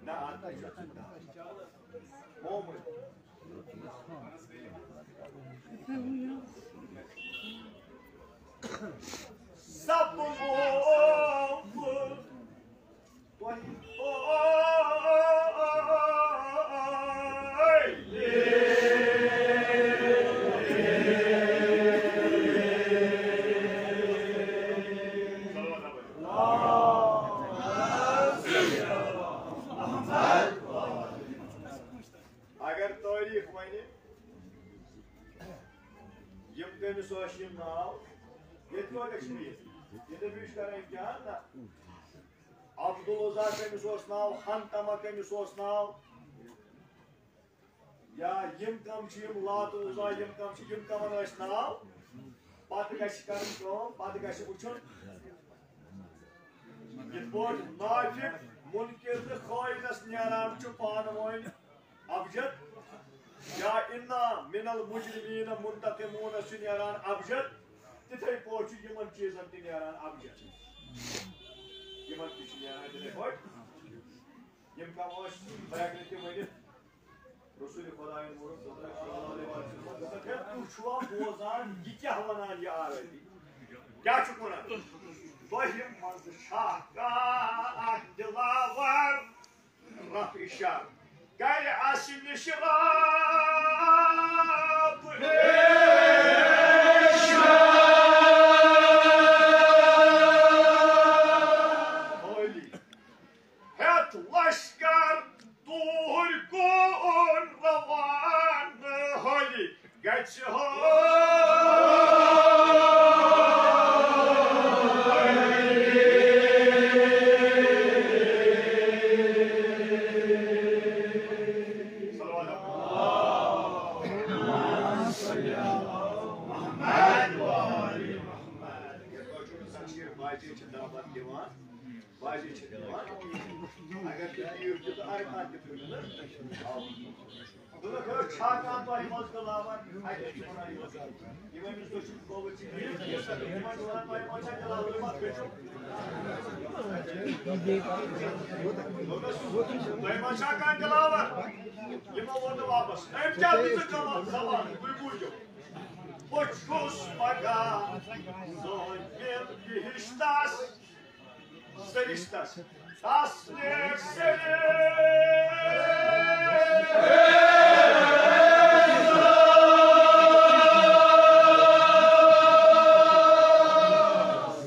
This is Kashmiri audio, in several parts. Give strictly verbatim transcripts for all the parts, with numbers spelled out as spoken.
نہ، اَتھ چھُ ژٕ دَہ۔ محمد۔ سب موقف تۄہہِ۔ اگر تٲریٖخ وَنہِ، یِم کٔمِس ٲسۍ یِم ناو؟ ییٚتہِ کٲتیٛاہ چھِ یِم؟ ییٚتہِ چھِ کران امتحان نہ۔ عبدالعزا کٔمِس اوس ناو؟ حنتمہ کٔمِس اوس ناو؟ یا یِم کم چھِ، یِم لات عزا، یِم کم چھِ، یِم کمن ٲسۍ ناو؟ پتہٕ گژھِ کرٕنۍ کٲم، پتہٕ گژھِ وٕچھُن، یِتھ پٲٹھۍ نافق، منکر تہٕ خٲینس نیران چھُ پانہٕ ؤنۍ ابجد، یا انا من المجرمین منتقمون چھُ نیران ابجد، تِتھے پٲٹھۍ چھُ یِمن چیٖزن تہِ نیران ابجد۔ یِمن تہِ چھُ نیران تِتھے پٲٹھۍ۔ یِم کم ٲسۍ، بہٕ ہٮ۪کہٕ نہٕ تِم ؤنِتھ۔ رسول خدایَن ووٚن، صلی اللہ علیہ وسلم، دوٚپُن، "ہے، تُہۍ چھِوا بوزان، یہِ کیٛاہ وَنان یہِ عربی؟ کیٛاہ چھُکھ وَنان؟" تۄہہِ منٛز چھا کانٛہہ دِلاوَر؟ رفع شر۔ کرِ اَسہِ نِش رب عٲلی۔ ہیٚتھ لشکر توٗرۍ کُن روانہٕ، ہوٚلہِ گژھِ ہو۔ صلوات۔ باجے چھِ دعوت دِوان، باجے چھِ دِوان۔ اگر تُہۍ دِیِو تہِ تہٕ عرفات تہِ پھٕٹِو نہ۔ دوٚپُکھ، "ہے، چھا کانٛہہ تۄہہِ منٛز دِلاوَر؟" اَتہِ چھِ وَنان یِمَن، یِمَن یُس تُہۍ چھِو قوت چھِ دِنۍ، یِمَن چھِ وَنان، "تۄہہِ منٛز چھا دِلاوَر؟" دوٚپمَکھ، "بِلکُل۔" دوٚپمَس، "تۄہہِ منٛز چھا کانٛہہ دِلاوَر؟" یِمو ووٚن نہٕ واپَس۔ أمۍ کیٛاہ دِژٕ جواب؟ زبان، تُہۍ بوٗزِو۔ بہٕ چھُس پگاہ زٲنِتھ بِہِشتَس سرشتس۔ تس نے سرشتس۔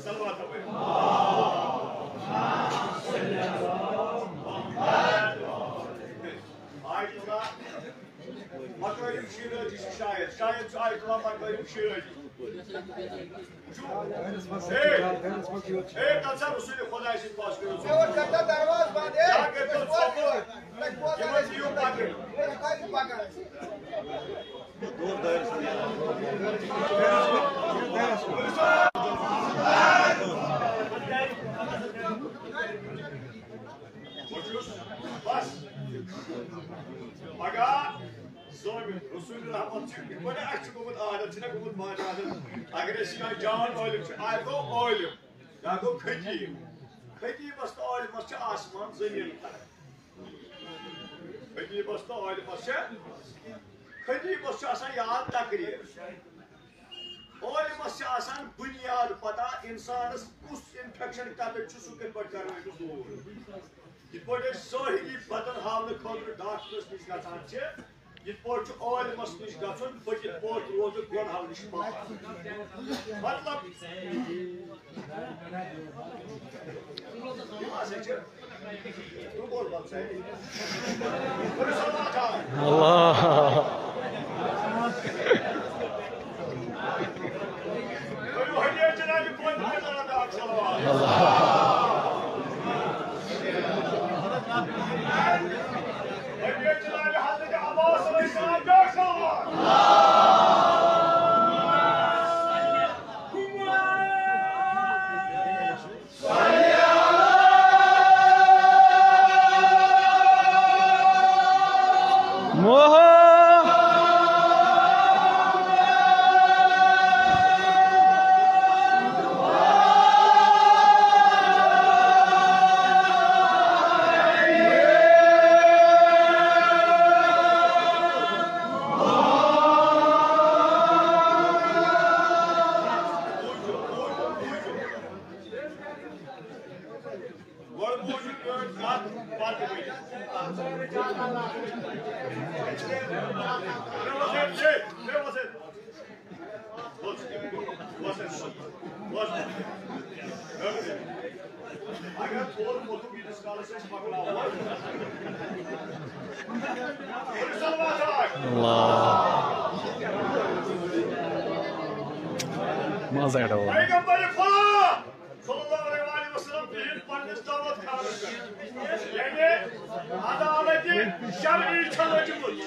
صلوات۔ آیت اللہ مکارم شیرازی چھُ شاید، شاید چھُ آیت اللہ مکارم شیرازی۔ وٕچھِو۔ ہے، ہے، تَتھ سا رسول خۄداے سٕنٛدۍ پاس کٔرِو ژوٚپ۔ کیٛاہ کٔرِو ژوٚپ؟ یِمَن دِیِو پَکٕنۍ۔ بہٕ چھُس بس پگاہ زٲمِتھ۔ رسول رحمت چھِ یِتھ پٲٹھۍ اَسہِ چھُ گوٚمُت عادت، چھُنہ گوٚمُت ماجہِ عادت۔ اگر أسۍ کانٛہہ جان عٲلِم چھُ، اَکھ گوٚو عٲلِم، بیٛاکھ گوٚو خطیٖب۔ خطیٖبس تہٕ عٲلمس چھِ آسمان زٔمیٖن فرق۔ خطیٖبس تہٕ عٲلمس چھِ، خطیٖبس چھُ آسان یاد تقریر۔ عٲلمس چھِ آسان بُنیاد پتہ، انسانس کُس انفیکشن کتٮ۪تھ چھُ، سُہ کِتھ پٲٹھۍ کرو أمِس دوٗر۔ یِتھ پٲٹھۍ أسۍ ظٲہری بدن ہاونہٕ خٲطرٕ ڈاکٹرس نِش گژھان چھِ، یِتھ پٲٹھۍ چھُ عٲلمس نِش گژھُن، بہٕ کِتھ پٲٹھۍ روزٕ گۄنہو نِش پاک۔ مطلب، یِم ہسا چھِ اللہ۔ اگر تھوٚد ووٚتھُکھ ییٖتِس کالس أسۍ مۄکلاوو۔ صلوات آے۔ اللہ۔ مزٕ اَڑو۔ پیغمبر خدا صلی اللہ علیہ وآلہ وسلم بِہِتھ پننِس دعوت خانس پٮ۪ٹھ۔ یعنی عدالتِ شرعی چھےٚ لٔجمٕژ۔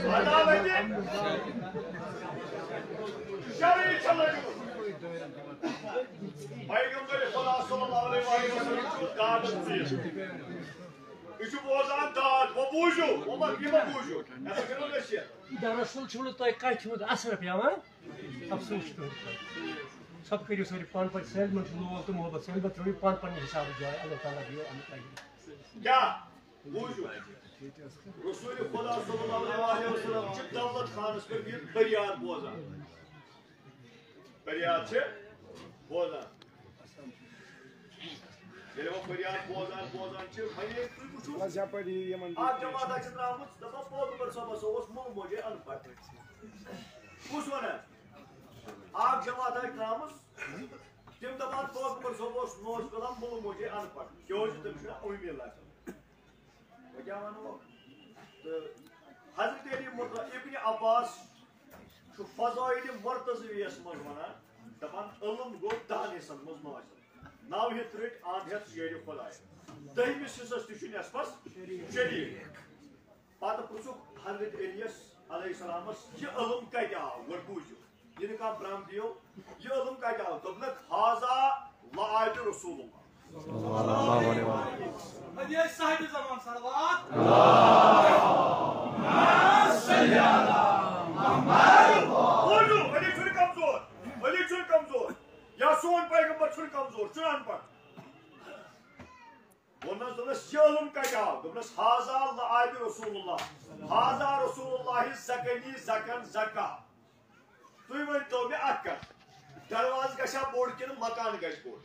عدالتِ شرعی چھےٚ لٔجمٕژ۔ پیغمبر خدا صلی اللہ علیہ وآلہ وسلم چھُ دعوت دِوان۔ یہِ چھُ بوزان داد، وۄنۍ بوٗزِو، وۄنۍ ما، یہِ ما بوٗزِو۔ یَتھ چھُنہٕ نصیحت۔ دراصل چھُنہٕ تۄہہِ کَتھِ ہُنٛد اثر پٮ۪وان۔ افسوس چھُ تُہُنٛد۔ سۄ کٔرِو سٲری پانہٕ پٲٹھۍ، سٲلمَن چھُ لول تہٕ محبت، سٲلمَن ترٛٲوِو پانہٕ پنٕنہِ حسابہٕ جاے، اللہ تعالیٰ دِیِو اَمہِ تَگہِ۔ کیٛاہ؟ بوٗزِو۔ رسول خدا صلی اللہ علیہ وسلم چھِ دولت خانس پٮ۪ٹھ بِہِتھ فریاد بوزان۔ فریاد چھِ بوزان۔ ییٚلہِ وۄنۍ فریاد بوزان بوزان چھِ، وۄنۍ ییٚلہِ تُہۍ وٕچھِو، بس یپٲرۍ یِیِو یِمن اکھ جماعت چھِ درٛامٕژ، دَپان، "پوگمبر صٲبَس اوس مول موجے اَن پَڑھ۔" کُس وَنان؟ اکھ جماعت آیہِ درٛامٕژ، تِم دَپان، "پوگمبر صٲب اوس نوز کلام مول موجے اَن پَڑھ، کیٛازِ تٔمِس چھُنہٕ اُمید لگان۔" وۄنۍ کیٛاہ وَنو؟ تہٕ حضرت علی مطلق ابن عباس چھُ فضائل مرتضویَس منٛز وَنان، دَپان، علم گوٚو دَہَن حصن منٛز ناظِل۔ نَو ہیٚتھ رٔٹۍ اَنٛد ہیٚتھ شیرِ خۄدایَن۔ دٔہمِس حصس تہِ چھُ نٮ۪صفس شریٖک۔ پتہٕ پرٛژھُکھ حضرت علیَس علیہ السلامس، "یہِ علم کتہِ آو؟" گۄڈٕ بوٗزِو، یہِ نہٕ کانٛہہ برٛم دِیو، یہِ علم کتہِ آو؟ دوٚپنکھ، "ھذا لعاب رسول اللہ۔" صلی اللہ علیہ وسلم۔ ادی صاحب زمان صلوات۔ بوٗزِو، علی چھُنہٕ کمزور، علی چھُنہٕ کمزور، یا سون پیغمبر چھُنہٕ کمزور، چھُنہٕ اَن پڑھ۔ ووٚننَس، دوٚپنَس، "یہِ علم کَتہِ آو؟" دوٚپنَس، "ھذا لعاب رسول اللہ، ھذا رسول اللہ زکنی زکن زکا۔" تُہۍ ؤنۍ تو مےٚ اَکھ کَتھ، دروازٕ گژھِ ہا بوٚڑ کِنہٕ مکان گژھِ بوٚڑ؟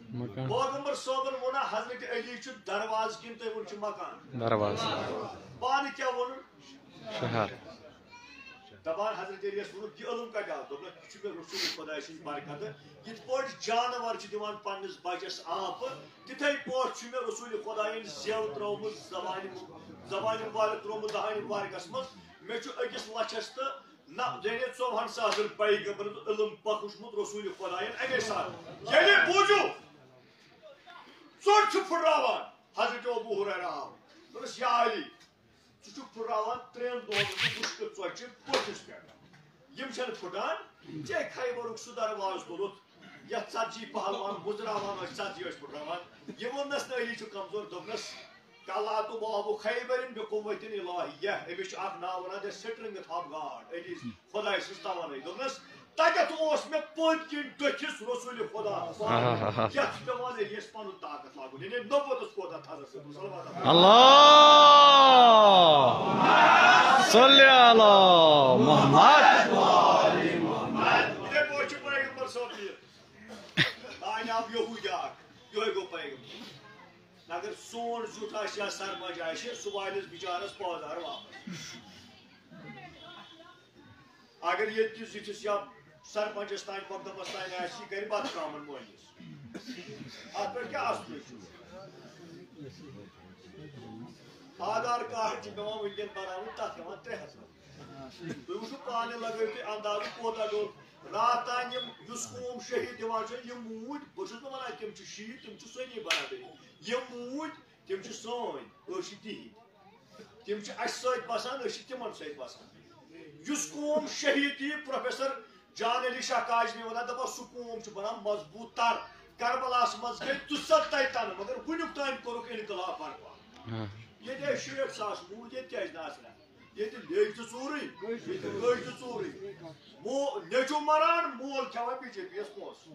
مکان۔ پیغمبر صٲبَن ووٚنا حضرت علی چھُ دروازٕ کِنہٕ تُہۍ ووٚن چھُ مکان؟ دروازٕ۔ پانہٕ کیٛاہ ووٚنُن؟ شہر۔ دَپان حضرت علیَس ووٚنُکھ، "یہِ علم کَتہِ آو؟" دوٚپنَکھ، "یہِ چھُ مےٚ رسول خۄداے سٕنٛدِ برکتہٕ۔ یِتھ پٲٹھۍ جانوَر چھِ دِوان پنٛنِس بَچَس آپہٕ، تِتھَے پٲٹھۍ چھُ مےٚ رسول خۄدایَن زٮ۪و ترٛٲومٕژ زبانہِ، زبانہِ مُبارک ترٛوومُت دَہانہِ مُبارکَس منٛز۔ مےٚ چھُ أکِس لَچھَس تہٕ نہ، یعنی ژۄوُہَن ساسَن پیغمبرَن علم بخشمُت رسول خۄدایَن اَمے ساتہٕ۔" ییٚلہِ بوٗزِو، ژوٚٹ چھُ پھُٹراوان، حضرت ابو ہریرہ آو۔ دوٚپنَس، "یا علی، ژٕ چھُکھ پھُٹراوان ترٛٮ۪ن دۄہَن ہٕنٛز وُشکہٕ ژۄچہِ بٔٹھِس پٮ۪ٹھ۔ یِم چھَنہٕ پھُٹان۔ ژےٚ خیبرُک سُہ دروازٕ تُلُتھ، یَتھ ژتجی پہلوان مُژراوان ٲسۍ، ژتجی ٲسۍ پھُٹراوان۔" یہِ ووٚننَس نہٕ علی چھُ کمزور، دوٚپنَس، "کلاتُ بابُ خیبرن بقوتِ الٰہیہ"، أمِس چھُ اَکھ ناو وَنان، the stringeth of God، Ali خۄداے سٕنٛز توانٲیی۔ دوٚپنَس، "تَتٮ۪تھ اوس مےٚ پٔتۍ کِنۍ ڈٔکھِس رسول خۄدا، آہا۔ یَتھ چھُ پٮ۪وان علیَس پَنُن طاقت لاگُن، یعنی نبوتَس کوتاہ تھزر چھُ۔" صلوات۔ اللہ صلی علی محمد۔ یِتھَے پٲٹھۍ چھُ پیغمبر صٲب یہِ۔ آنیاب یہوٗدیا اَکھ، یِہوٚے گوٚو پیغمبر۔ اگر سون زیُٹھ آسہِ یا سرپنچ آسہِ، سُہ والٮ۪س بِچارَس پٲزار واپس۔ اگر ییٚتہِ کِس زِٹھِس یا سرپنچس تام، مقدمس تام آسہِ، یہِ کرِ بتہٕ ترامن مٲلِس۔ اتھ پٮ۪ٹھ کیٛاہ اصلٕے چھُ؟ آدھار کارڈ چھِ پٮ۪وان وٕنکٮ۪ن بناوٕنۍ، تتھ ہٮ۪وان ترٛےٚ ہتھ رۄپیہِ۔ تُہۍ وٕچھِو پانہٕ، لگٲیِو تُہۍ اندازٕ کوٗتاہ گوٚو۔ راتھ تام یِم، یُس قوم شہید دِوان چھِ، یِم موٗدۍ، بہٕ چھُس نہٕ ونان تِم چھِ شہید، تِم چھِ سٲنی برادری۔ یِم موٗدۍ، تِم چھِ سٲنۍ، أسۍ چھِ تِہِنٛدۍ۔ تِم چھِ اَسہِ سۭتۍ بَسان، أسۍ چھِ تِمَن سۭتۍ بَسان۔ یُس قوم شہیٖد یی، پروفیسر جان علی شاہ کاظمی وَنان، دَپان، سُہ قوم چھُ بَنان مضبوٗط تَر۔ کربلاہَس منٛز گٔے دُسَتتَے تَنہٕ، مگر وٕنیُک تام کوٚرُکھ اِنقلاب برپا۔ ہاں۔ ییٚتہِ ٲسۍ شیٹھ ساس موٗدۍ، ییٚتہِ کیٛازِ نہٕ آسہِ نہٕ؟ ییٚتہِ لیٚج تہِ ژوٗرٕے، ییٚتہِ گٔے تہِ ژوٗرٕے۔ مو-، نیٚچوٗ مَران، مول کھٮ۪وان بی جے پی یَس پونٛسہٕ۔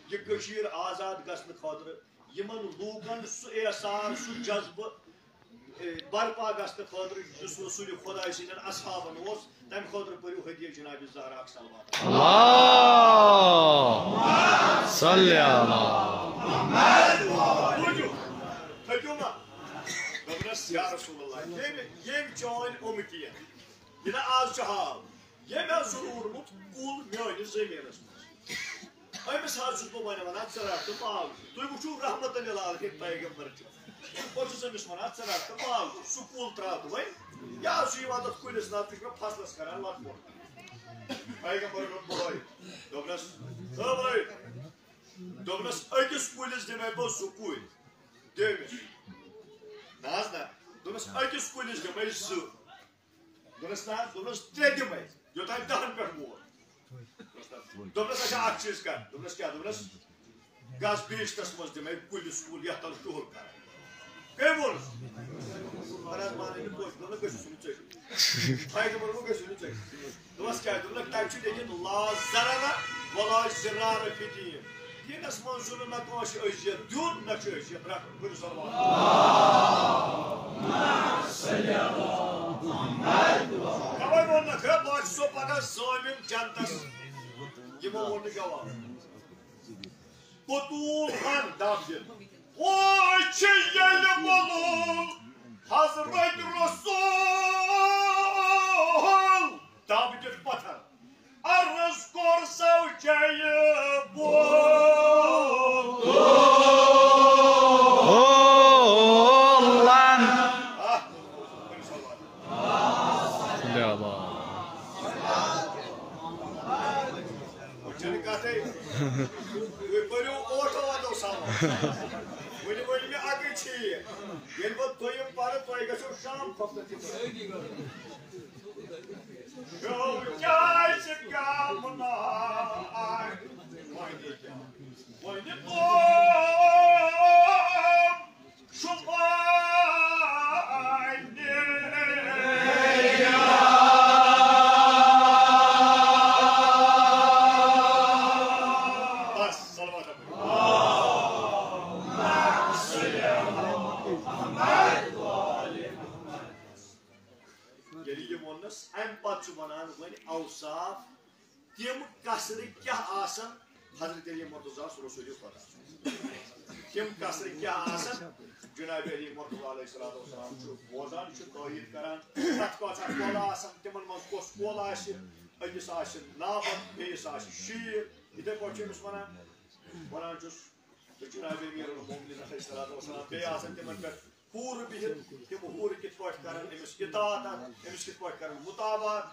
یہِ کٔشیٖر آزاد گژھنہٕ خٲطرٕ یِمن لوٗکن سُہ احساس، سُہ جذبہٕ، برپا گژھنہٕ خٲطرٕ یُس رسول خداے سٕنٛدٮ۪ن اصحابن اوس، تمہِ خٲطرٕ پٔرِو ہدیہ جناب زہرا اکھ صلوات۔ اللہم صلی علی۔ بوٗزِو، تھٔکِو ما؟ دوٚپنس، یا رسول اللہ، ییٚمہِ، ییٚمہِ چٲنۍ اُمتی، یہِ نہ آز چھُ حال، ییٚمۍ حظ چھُ روٗدمُت کُل میٲنِس زٔمیٖنَس منٛز۔ أمِس حظ چھُس بہٕ وۄنۍ وَنان، ژٕ رَٹ تہٕ پاو۔ تُہۍ وٕچھِو رحمتن للعالمین پیغمبر چھُ۔ بہٕ چھُس أمِس وَنان، ژٕ رَٹ تہٕ پاو۔ سُہ کُل ترٛاو تہٕ وۄنۍ۔ یہِ حظ چھُ یِوان تَتھ کُلِس نَظر، ژٕ چھُکھ مےٚ فصلَس کَران لَتھ پوٚت۔ پیغمبر ووٚن، بٲے۔ دوٚپنَس، ہو بٲے۔ دوٚپنَس، أکِس کُلِس دِمَے بہٕ زٕ کُلۍ۔ دِ أمِس۔ نہ حظ نہ۔ دوٚپنَس، أکِس کُلِس دِمَے زٕ۔ دوٚپنَس، نہ حظ، دوٚپنَس، ترٛےٚ دِمَے، یوٚتام دَہَن پٮ۪ٹھ ووت۔ دوٚپنَس، اچھا، اَکھ چیٖز کَر۔ دوٚپنَس، کیٛاہ؟ دوٚپنَس، گژھ بیچتَس منٛز دِمَے کُلِس کُل، یَتھ تَل ٹُہُل کَرَکھ۔ کٔمۍ ووٚنُس؟ وَن حظ پانَے نہٕ پوٚز، دوٚپنَس، گٔژھِو سُہ نہٕ ژٔٹِو۔ فٲیدٕ ووٚنمُت، گٔژھِو نہٕ ژٔٹِو۔ دوٚپنَس، کیٛاہ؟ دوٚپنَکھ، تَتہِ چھُ لیکھِتھ، لا ضرر ولا ضرار فی دین۔ دیٖنَس منٛز چھُنہٕ نہ کٲنٛسہِ اذیت دیُن، نہ چھُ اذیت رَٹُن۔ کٔرِو صلوات۔ تَوَے ووٚن نہ، ہے، بہٕ حظ چھُسو پَگاہ ضٲمِن جنتَس۔ یِمو ووٚن نہٕ جواب۔ بطول ہن دَب دِتھ۔ وۄنۍ چھِ ییٚلہِ بولُن حضرت رسول دَب دِتھ پَتھر۔ عرض کوٚر زوجے بولُن۔ وۄنۍ چھَنہٕ کَتھٕے۔ تُہۍ پٔرِو ٲٹھو اَدو سَوال۔ وۄنۍ ؤنۍ مےٚ اَکٕے چیٖز۔ ییٚلہِ بہٕ دوٚیِم پَرٕ، تۄہہِ گژھیو شام کھۄفتہٕ تہِ پٔرِتھ۔ شو کیٛازِ کَم نہ آے؟ وۄنۍ کیٛاہ؟ وۄنۍ گوٚو۔ بس، صلوات۔ ییٚلہِ یہِ ووٚننَس، اَمہِ پَتہٕ چھُ وَنان وۄنۍ اوصاف۔ تِم قصرٕ کیٛاہ آسن؟ حضرت علی مرتضیٰ ہس رسول خدا۔ تِم قصرٕ کیٛاہ آسن؟ جناب علی مرتضیٰ علیہ الصلوۃ والسلام چھُ بوزان، چھُ تٲییٖد کران، تتھ کۭژاہ کۄلہٕ آسن، تِمن منٛز کۄس کۄل آسہِ، أکِس آسہِ نابد، بیٚیِس آسہِ شیٖر۔ یِتھے پٲٹھۍ چھُ أمِس ونان، ونان چھُس، تہٕ جناب امیر المومنین علیہ الصلوۃ والسلام، بیٚیہِ آسن تِمن پٮ۪ٹھ حورٕ بِہِتھ، تِم حورٕ کِتھ پٲٹھۍ کرن أمِس اطاعت، أمِس کِتھ پٲٹھۍ کرن مطابعت۔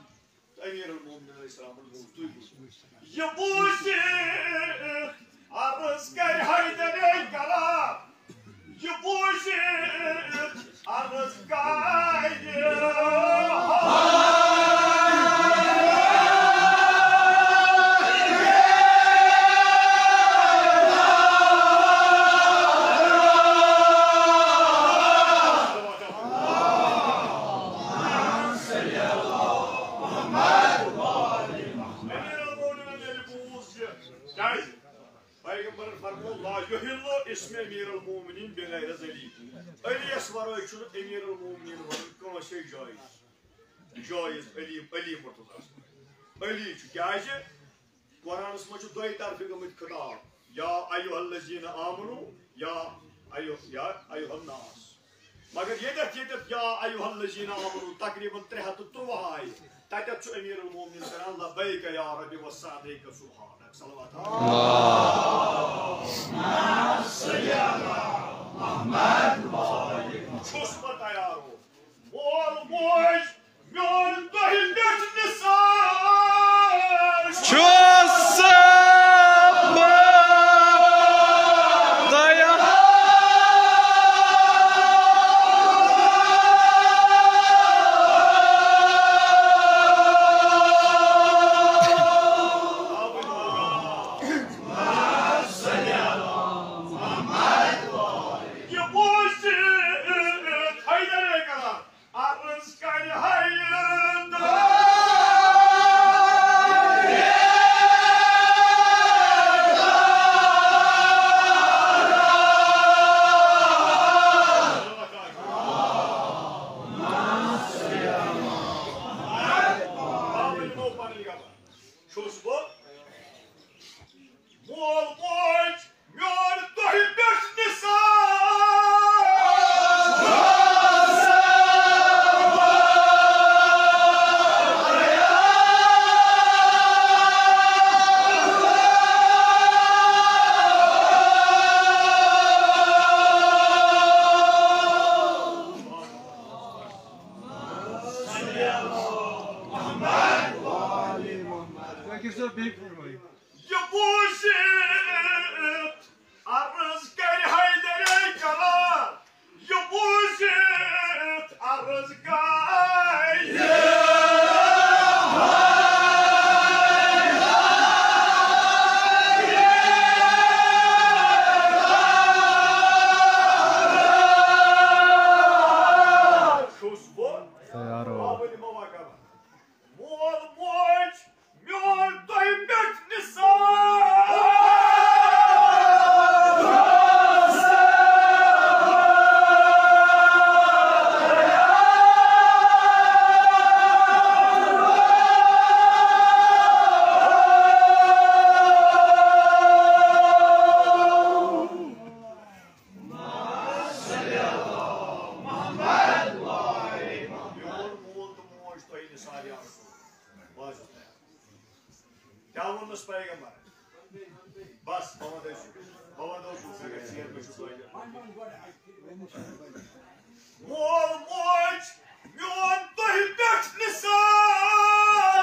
امیر المومنین علیہ السلامن بوٗز، تُہۍ بوٗزِو۔ یہِ بوٗزِتھ عرض کرِ حیدر کرار۔ یہِ بوٗزِتھ عرض کرِ۔ امیر المومنین ییٚلہِ بوٗز یہِ، کیٛازِ؟ پیغمبرن فرموو، لا یحل اسم امیر المومنین بغیر علی۔ علی یس ورٲے چھُنہٕ امیر المومنین ونُن کٲنٛسے جایہِ۔ جایز علی، علی مرتضیٰ۔ علی چھُ، کیٛازِ؟ قرآنس منٛز چھُ دۄیہِ طرفہٕ گٔمٕتۍ خطاب، یا ایھا الذین آمنو، یا ایھا، یا ایھا الناس۔ مگر ییٚتٮ۪تھ، ییٚتٮ۪تھ یا ایھا الذین آمنو تقریباً ترٛےٚ ہَتھ تہٕ ترٛۆہَے، تَتٮ۪تھ چھُ امیر المومنین کران لبیک یا ربی و سعدیک سبحانک، صلوات۔ چھُس بہٕ تیار، مول موج، میون تۄہہِ پٮ۪ٹھ نثار چھُس بہٕ تیار۔ یہِ بوٗزِتھ حیدر کران عرض کرِ حیدر۔ مول موج، میون تۄہہِ پٮ۪ٹھ Nisar. Thank you, sir. Big for me. یہِ بوٗزِتھ عرض کرِ حیدرِ جلال، یہِ بوٗزِتھ عرض کرِ۔ چھُس بہٕ تیار ہو۔ بابا دِمو وقت۔ مول موج، میون تۄہہِ پٮ۪ٹھ نثار۔ میون مول تہٕ موج تۄہہِ نثار یا رسول۔ بہٕ حظ چھُس تیار۔ کیٛاہ ووٚننَس پیغمبر؟ بس، بہٕ وَنہٕ تۄہہِ سُہ۔ بہٕ وَنہٕ تۄہہِ سُہ، ژٕ گژھ ژیر، مےٚ چھُ توتہِ۔ مول موج، میون تۄہہِ پٮ۪ٹھ نثار۔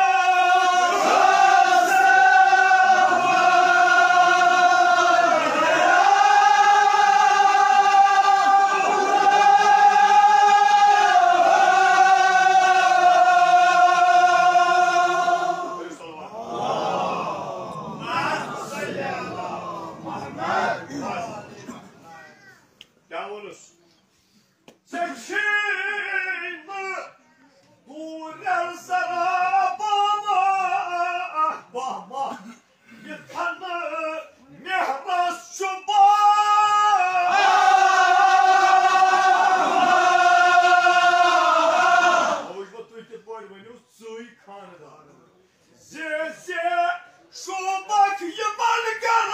کیٛاہ ووٚنُس؟ ژےٚ چھے نہٕ دوٗرٮ۪ن سرابن بہمہ، یہِ تھنہٕ مہرس چھُ بار۔ وۄنۍ وٕچھ بہٕ تُہۍ کِتھ پٲٹھۍ ؤنِو، ژٕے خانہٕ دار۔ زِ زِ شوٗبکھ یِمن گرن۔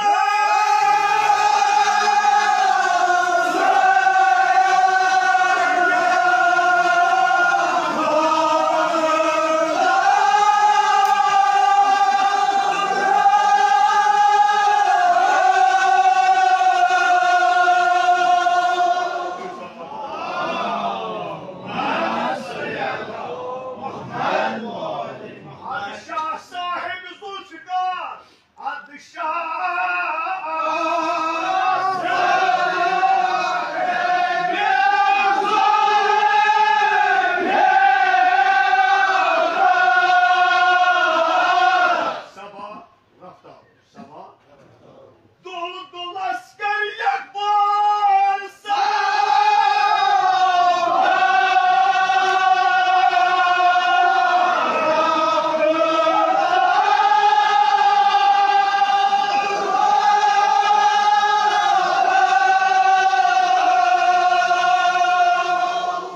شاہ صاحب ذوالفقار۔ صبا رفتار، صبا۔ دُل دُلس کر یکبار۔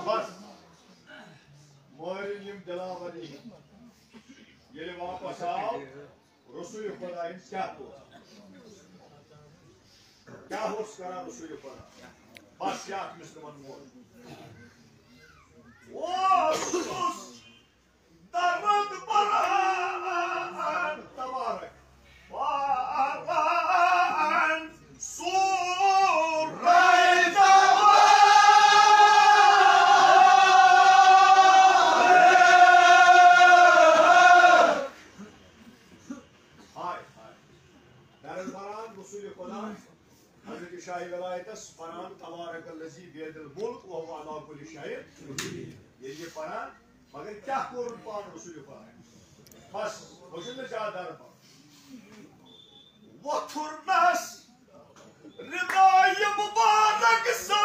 بس۔ مٲرِن یِم دلاوری۔ ییٚلہِ واپس آو، رسول خدایَن کیٛاہ کوٚر؟ کیٛاہ اوس کران رسول خدا؟ بس یہِ اکھ مِثال وَنہٕ بہٕ۔ اوسُس درد بران تبارک پران سورہ تبارک۔ ہاے، ہاے۔ درد بران رسول خدا۔ حضرت شاہ ولایتس پران تبارک الذی بید الملک وهو علی کل شیء۔ ییٚلہِ یہِ پران، مگر کیٛاہ کوٚرُن پانہٕ رسول خدایَن؟ بس، بہٕ چھُس نہٕ زیادٕ درد پران۔ وۄتھُرنس ردایہِ مبارک سۭتۍ۔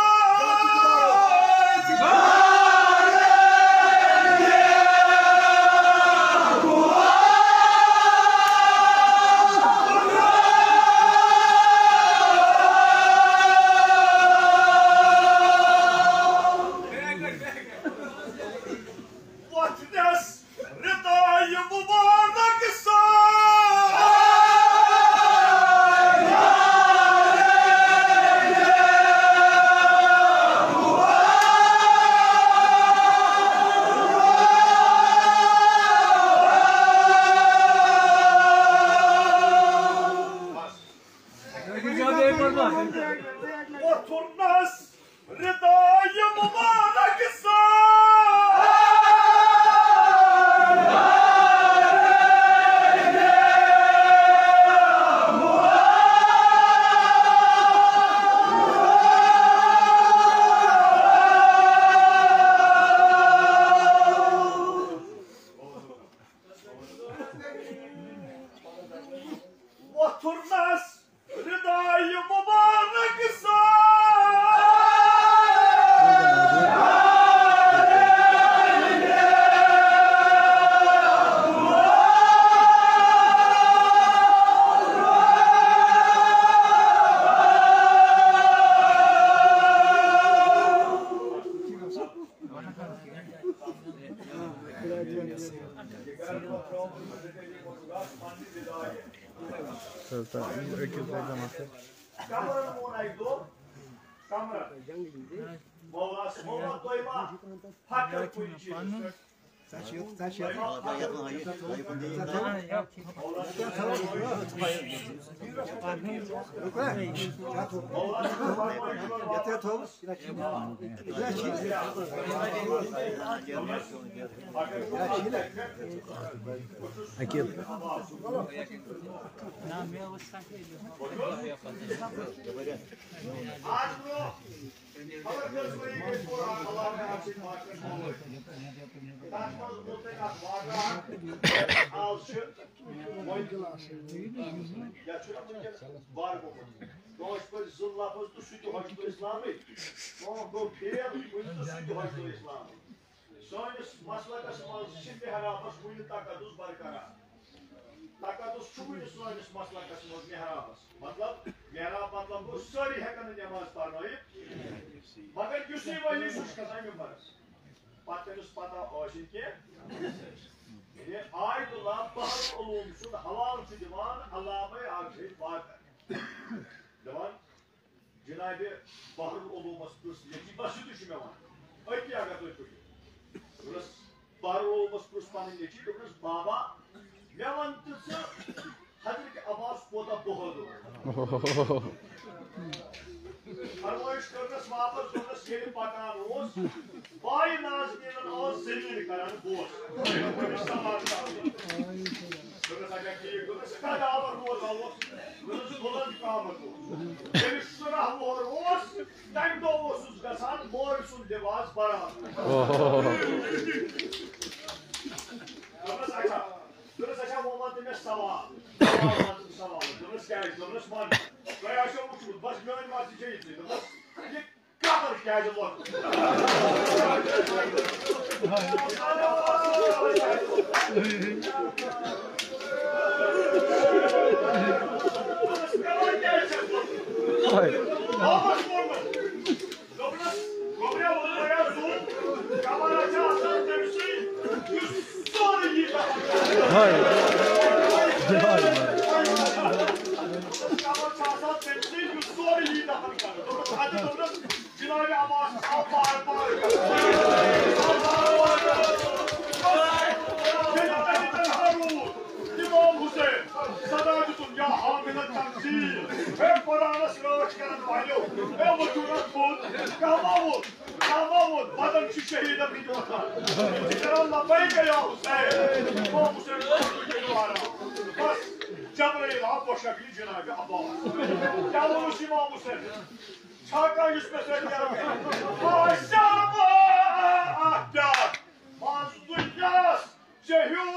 وۄتھنس ردایہِ مبارک سۭتۍ۔ سر، تہٕ أکِس exam اَتھ سۭتۍ۔ کمرن ووٚن اَکہِ دۄہ، کمرن، مولاہس، مولا، تۄہہِ ما فخر کُنہِ چیٖزس پٮ۪ٹھ؟ عقیل۔ خبر کٔژ ؤری گٔے پوٗرٕ اَتھ علاقہٕ اَتھ سۭتۍ واقعس گوٚمُت۔ تَتھ منٛز ووٚن تۄہہِ اَتھ واقعہٕ اَکھ۔ آز چھِ وۄنۍ، یَتھ چھُنہ وٕنکٮ۪ن بَر گوٚمُت۔ کٲنٛسہِ پٲٹھۍ زٕ لفظ تہٕ سُہ تہِ ہۄکھِ تو اِسلامٕے۔ کٲنٛسہِ گوٚو فیل کُنہِ تہٕ سُہ تہِ ہۄکھِ تو اِسلامٕے۔ سٲنِس مسلکس منٛز چھِ محرابس وُنہِ تقدس برقرار۔ تقدس چھُ وُنہِ سٲنِس مسلکس منٛز محرابس۔ مطلب، محراب مطلب گوٚو، سٲری ہٮ۪کن نہٕ نٮ۪ماز پرنٲیِتھ، مگر یُسٕے ولی سُہ چھُ کھسان ممبرس۔ پتہٕ تٔمِس پتہ ٲسِن کینٛہہ۔ یعنی آیت اللہ بحر العلوم سُنٛد حوالہٕ چھُ دِوان علامہ اکھ شہید واقع۔ دَپان، جناب بحر العلومس پرٛژھ نیٚچی، بس یُتُے چھُ مےٚ وَنُن۔ أتی اگر تُہۍ پٔرِو۔ دوٚپنَس، بحر العلومس پرٛژھ پنٕنۍ نیٚچی، دوٚپنَس، بابا، مےٚ وَن تہٕ ژٕ حضرت عباس کوٗتاہ بہادُر اوس؟ فرمٲیِش کٔرنَس واپس، دوٚپنَس، ییٚلہِ پکان اوس، پایہِ نازنینن ٲس زٔمیٖن کران بوس۔ أمِس سوال کران۔ دوٚپنَس، اچھا، ٹھیٖک۔ دوٚپنَس، ژٕ کَتھ آوَر روزان اوس؟ دوٚپنَس، بُلند قامت اوس۔ ییٚلہِ شُراہ وُہُر اوس، تَمہِ دۄہ اوسُس گژھان مورِ سُنٛد لباس بران۔ اوہ۔ دوٚپنَس، اچھا۔ دوٚپنَس، اچھا، وۄنۍ وَن تہٕ مےٚ سوال۔ سوال وَن تہٕ سوال۔ دوٚپنَس، کیٛازِ؟ دوٚپنَس، وَن۔ تۄہہِ آسیو وُچھمُت، بس میٛٲنۍ مرضی چھےٚ یِژٕے۔ دوٚپنَس، یہِ قبر کیٛازِ لۄکٕٹ؟ دوٚپنَس، گوٚبریا، ووٚن مےٚ سُہ، قبر چھِ آسان تٔمۍ سٕے، یُس سورُے یی دفن کرنہٕ۔ ہاے۔ ہاے۔ قبر چھِ آسان تٔمۍ سٕے، یُس سورُے یی دفن کرنہٕ۔ دوٚپنَس، اَدٕ دوٚپنَس، جناب عباس آو بار بار کرنہٕ۔ ییٚلہِ تَتہِ تنہا روٗد، امام حسین صدا دیُتُن، یا حامل تنزیل، ہے قرآنس رٲچھ کرن والیو، ہے وجوٗدس بوٚد، کانٛہہ ما ووٚن؟ کانٛہہ ما ووٚن؟ بدن چھُ شہیدن ہٕنٛدۍ وۄتھان۔ تِم چھِ کران لبیک یا حسین۔ امام حسین دوٚپُن، تُہۍ کٔرِو آرام۔ بس، جبرائیل آو بشکلہِ جناب عباس۔ کیٛاہ ووٚنُس امام حسین؟ چھا کانٛہہ یُس مےٚ سۭتۍ نیران کرِ؟ آ، شرم، آ، آ، آ، پیار۔ منٛز دُنیاہس ژےٚ ہیوٗ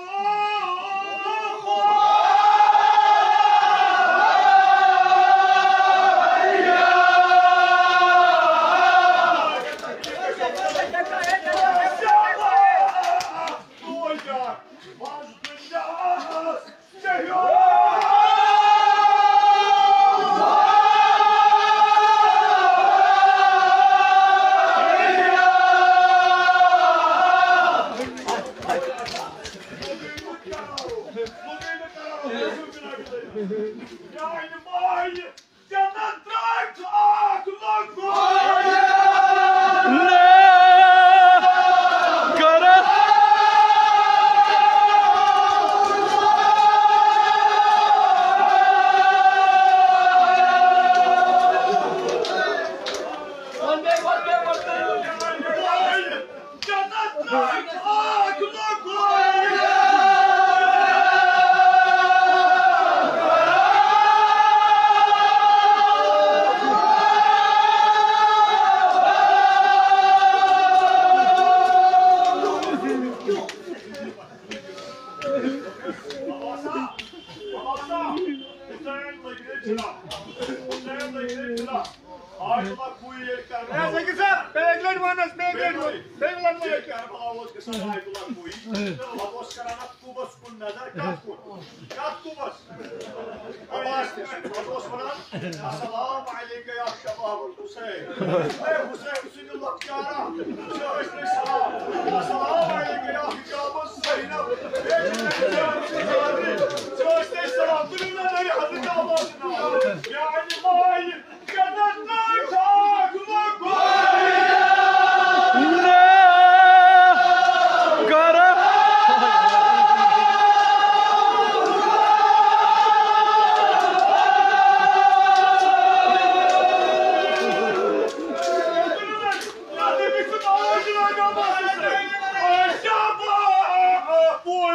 السلام علیک یا شباب الحسین۔ اے حسین سٕنٛدِ لۄکچارا، ژےٚ ٲسۍ نہٕ سلام۔ السلام علیک یا حجاب الزینب۔ اے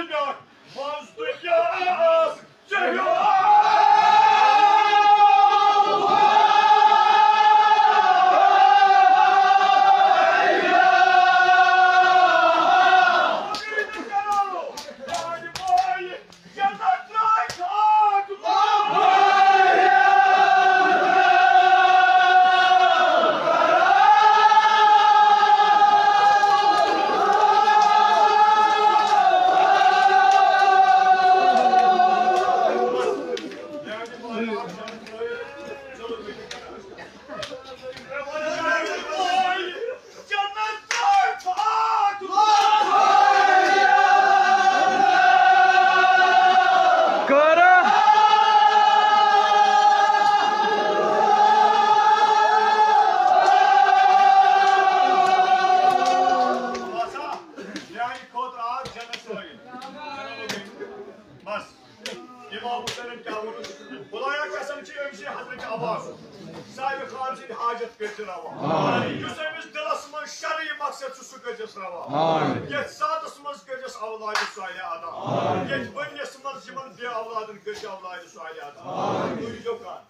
بیٛاکھ، منٛز دُنیاہَس ژےٚ ہیوٗ۔ میانہِ خٲطرٕ آو جنت سٲیِل۔ بس۔ امام حسینن کیٛاہ ووٚنُس؟ خدایا قسم چھِ أمۍ سٕے حضرت عباس صاحب خان سٕنٛدۍ حاجت کٔرۍ زِ روا۔ یُس أمِس دِلس منٛز شرعی مقصد چھُ، سُہ کٔرۍ زٮ۪س روا۔ یتھ ذاتس منٛز کٔرۍ زٮ۪س اولاد صالح عطا۔ یتھ ؤریس منٛز یِمن بے اولادن کٔرۍ زِ اولاد صالح عطا۔ تُہۍ ییٖزیو کانٛہہ۔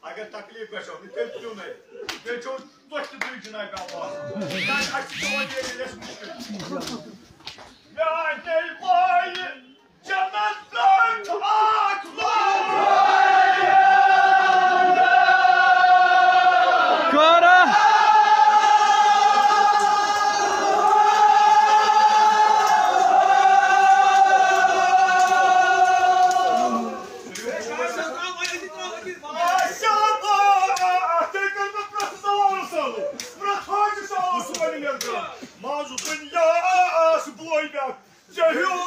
اگر تکلیف گژھو، نہٕ تیٚلہِ کیوں نہٕ؟ تیٚلہِ چھو تۄہہِ تہِ دیُن جناب عباس۔ کیٛازِ اَسہِ چھِ تھاوان یہِ ییٚلہِ اَسہِ مُشکِل۔ میٛانہِ مایہِ جنت ترٛٲوِتھ اکھ لوٚگ۔ کارا۔ ماشاء اللہ! تُہۍ کٔرِو پرٛٮ۪تھ سوالَس سوال۔ پرٛٮ۪تھ حاجہِ سوالَس سوال یِم یَتھ درٛاو۔ منٛز دُنیاہَس بوے مےٚ ژےٚ ہیوٗ۔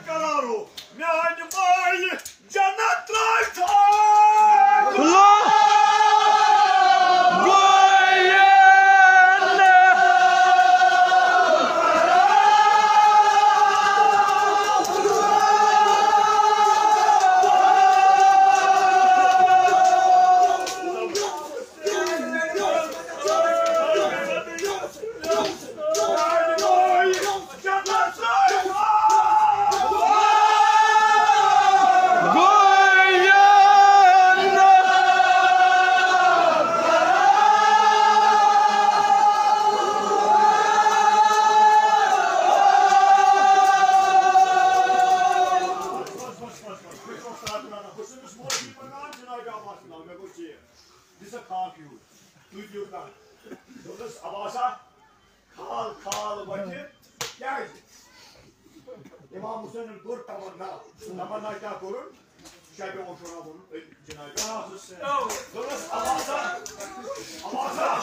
قرارو میٛانہِ مایہِ جنت ترٛٲوِتھ۔ دِژ کھال کھیوٗر۔ تُہۍ دِیِو کانٛہہ۔ دوٚپنَس، "عباسا، کھال، کھال وَتہِ۔" کیٛازِ؟ امام حسینن کوٚر تمنا۔ تمنا کیٛاہ کوٚرُن؟ شبِ عاشورا ووٚنُن أتھۍ جنابِ۔ دوٚپنَس، "عباسا، عباسا،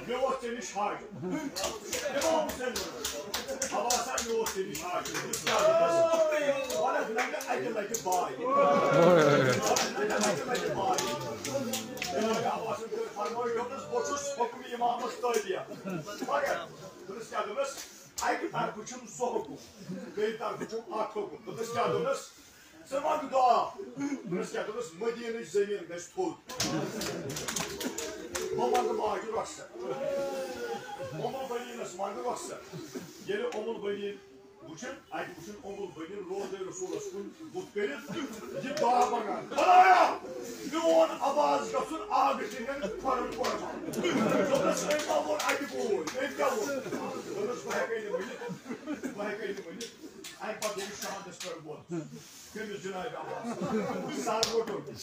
مےٚ اوس ژےٚ نِش حاجت۔" امام حسین ووٚنُن، "عباسا، مےٚ اوس ژےٚ نِش حاجت۔" دوٚپنَس، "کیٛاہ دوٚپنَس؟ وَلہٕ لَگہِ اَکہِ لَٹہِ باے۔ وَلہٕ اَکہِ لَٹہِ باے۔" جنابِ عباسن کٔر فرمٲیِش، دوٚپنَس، "بہٕ چھُس حُکمِ امامس تٲبع۔ مگر"، دوٚپنَس، "کیٛاہ؟" دوٚپنَس، "اَکہِ طرفہٕ چھُم زٕ حُکُم، بیٚیہِ طرفہٕ چھُم اَکھ حُکُم۔" دوٚپنَس، "کیٛاہ؟" دوٚپنَس، "ژٕ منٛگ دُعا۔" دوٚپنَس، "کیٛاہ؟" دوٚپنَس، "مدیٖنٕچ زٔمیٖن گژھِ تھوٚد۔" بہٕ منٛگہٕ ماجہِ رۄخصت۔ اُم البنیٖنَس منٛگہٕ رۄخصت۔ ییٚلہِ اُم البنیٖن وٕچھُن، اَتہِ وٕچھُن اُم البنیٖن روزے رسولس کُن بُتھ کٔرِتھ، یہِ دعا منٛگان، "خۄدایا، میون عباس گژھُن آگہٕ ٹِنٛگن کھۄرن قۄربان۔" دوٚپنَس، "أمۍ ما ووٚن اَتہِ بوے؟ أمۍ کیٛاہ ووٚن؟" دوٚپنَس، "بہٕ ہٮ۪کَے نہٕ ؤنِتھ، بہٕ ہٮ۪کَے نہٕ ؤنِتھ۔" اَمہِ پَتہٕ ییٚلہِ شہادَس پٮ۪ٹھ ووت، کٔمِس؟ جناب عباس۔ سر روٚٹُن۔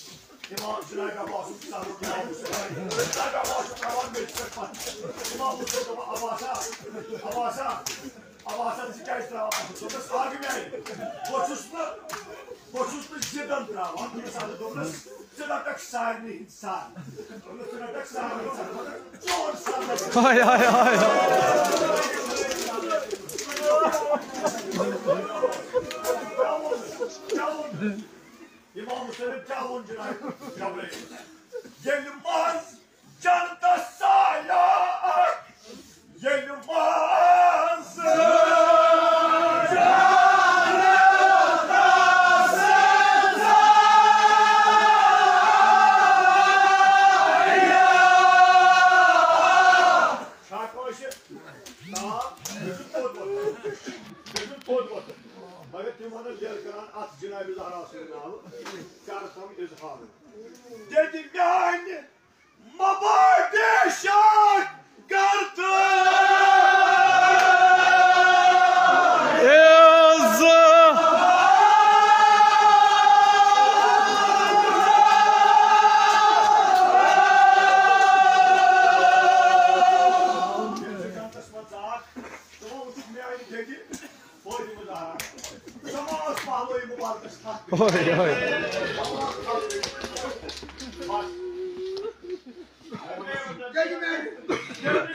امام جناب عباس سُنٛد سر روٚٹُن۔ جناب عباس چھُ ترٛاوان میٚژِ پٮ۪ٹھ پَتھر۔ امام حسین دوٚپُن، "عباسا، عباسا۔" عباسن ژٕ کیٛازِ ترٛاوان پَتھر؟ دوٚپنَس، "آ، مےٚ، بہٕ چھُس نہٕ، بہٕ چھُس نہٕ ضِدَن ترٛاوان۔" دوٚپنَس، اَدٕ دوٚپنَس، "ژٕ رَٹَکھ سارنٕے ہِنٛدۍ سر۔" دوٚپنَس، "ژٕ رَٹَکھ سارنٕے ہِنٛدۍ سر، مگر چون سر رَٹَکھ۔" ہاے، ہاے، ہاے، ہاے۔ کیٛاہ ووٚن؟ کیٛاہ ووٚن؟ امام حسینن کیٛاہ ووٚن جناب جبرائیل؟ ییٚلہِ منٛز جنتس سایہ اکھ، ییٚلہِ منٛز دِتھ میانہِ مبادیشک گردٕ۔ عزت۔ ژٕ ما وٕچھُکھ میانہِ دٮ۪دِ فاطمہ زہرا؟ ژٕ ما ٲس پہلوی مُبارکس تھپھ دِوان؟ اوے، اوے۔ بس۔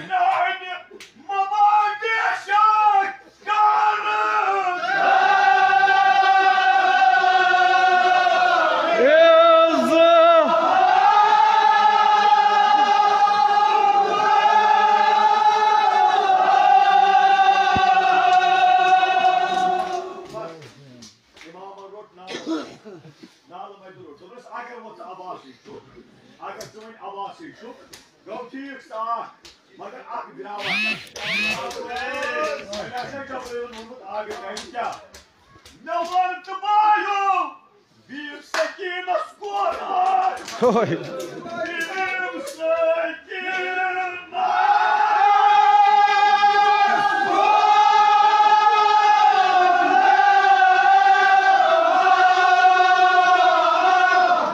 میانہِ مبادیشک گردٕ۔ عزت۔ امامن روٚٹ نالہٕ۔ نالہٕ مَتہِ روٚٹ۔ دوٚپُس، اگر وۄنۍ ژٕ عباسٕے چھُکھ، اگر ژٕ وۄنۍ عباسٕے چھُکھ، گوٚو ٹھیٖک، ژٕ آکھ، مگر اکھ درٛاو اَتھ۔ مےٚ ہسا جبرٲیلن ووٚنمُت، اکھ گژھِ کیٛاہ؟ مےٚ ووٚن تہٕ بایو، بِہِو سکیٖنس کُن۔ اوے۔ بِہِو سکیٖنس۔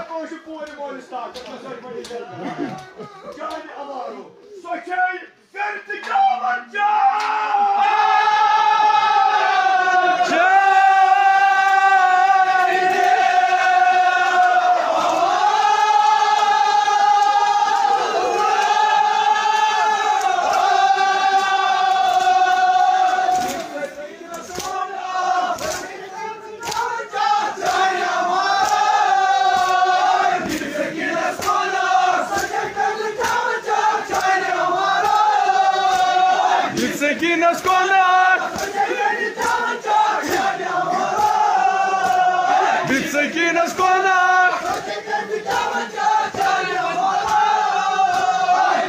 کٲنٛسہِ کورِ مٲلِس طاقت، سۄ چھےٚ بٔڑ عزت کران۔ جانہِ عوارو، سۄ چھے پھر تہِ قیامت جان۔ سکیٖنس کُن اکھ۔ بِہِو سکیٖنس کُن اکھ۔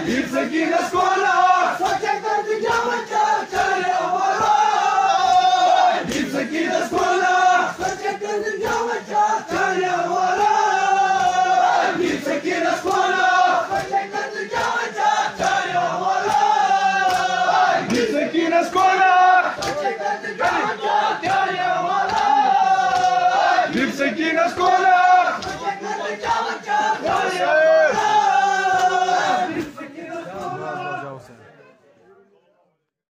بِہِو سکیٖنس کُن اکھ۔ بِہِو سکیٖنس کُن اکھ۔ بِہِو سکیٖنس کُن اکھ۔ بِہِو سکیٖنس کُن اکھ۔ بِہِو سکیٖنس کُن۔